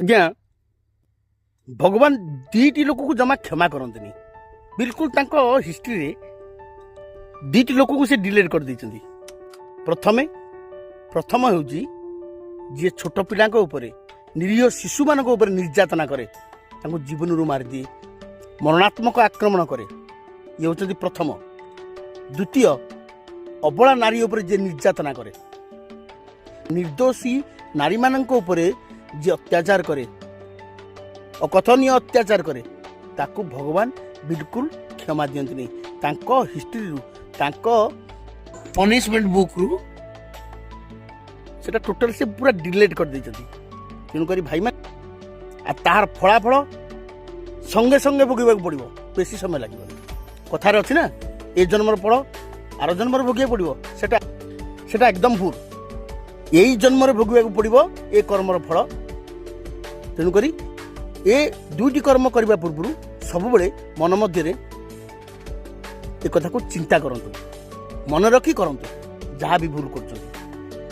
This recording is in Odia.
ଆଜ୍ଞା, ଭଗବାନ ଦୁଇଟି ଲୋକକୁ ଜମା କ୍ଷମା କରନ୍ତିନି। ବିଲକୁଲ ତାଙ୍କ ହିଷ୍ଟ୍ରିରେ ଦୁଇଟି ଲୋକକୁ ସେ ଡିଲେଟ୍ କରିଦେଇଛନ୍ତି। ପ୍ରଥମ ହେଉଛି ଯିଏ ଛୋଟ ପିଲାଙ୍କ ଉପରେ, ନିରୀହ ଶିଶୁମାନଙ୍କ ଉପରେ ନିର୍ଯାତନା କରେ, ତାଙ୍କୁ ଜୀବନରୁ ମାରିଦିଏ, ମରଣାତ୍ମକ ଆକ୍ରମଣ କରେ, ଇଏ ହେଉଛନ୍ତି ପ୍ରଥମ। ଦ୍ୱିତୀୟ, ଅବଳା ନାରୀ ଉପରେ ଯିଏ ନିର୍ଯାତନା କରେ, ନିର୍ଦ୍ଦୋଷୀ ନାରୀମାନଙ୍କ ଉପରେ ଯିଏ ଅତ୍ୟାଚାର କରେ, ଅକଥନୀୟ ଅତ୍ୟାଚାର କରେ, ତାକୁ ଭଗବାନ ବିଲକୁଲ କ୍ଷମା ଦିଅନ୍ତିନି। ତାଙ୍କ ହିଷ୍ଟ୍ରିରୁ, ତାଙ୍କ ପନିଶମେଣ୍ଟ ବୁକ୍ରୁ ସେଟା ଟୋଟାଲ ସେ ପୁରା ଡିଲେଟ୍ କରିଦେଇଛନ୍ତି। ତେଣୁକରି ଭାଇମାନେ, ଆଉ ତାହାର ଫଳାଫଳ ସଙ୍ଗେ ସଙ୍ଗେ ଭୋଗିବାକୁ ପଡ଼ିବ, ବେଶୀ ସମୟ ଲାଗିବନି। କଥାରେ ଅଛି ନା, ଏ ଜନ୍ମର ଫଳ ଆର ଜନ୍ମରେ ଭୋଗିବାକୁ ପଡ଼ିବ, ସେଟା ଏକଦମ ଭୁଲ। ଏଇ ଜନ୍ମରେ ଭୋଗିବାକୁ ପଡ଼ିବ ଏ କର୍ମର ଫଳ। ତେଣୁକରି ଏ ଦୁଇଟି କର୍ମ କରିବା ପୂର୍ବରୁ ସବୁବେଳେ ମନ ମଧ୍ୟରେ ଏ କଥାକୁ ଚିନ୍ତା କରନ୍ତୁ, ମନେ ରଖି କରନ୍ତୁ ଯାହା ବି ଭୁଲ କରୁଛନ୍ତି।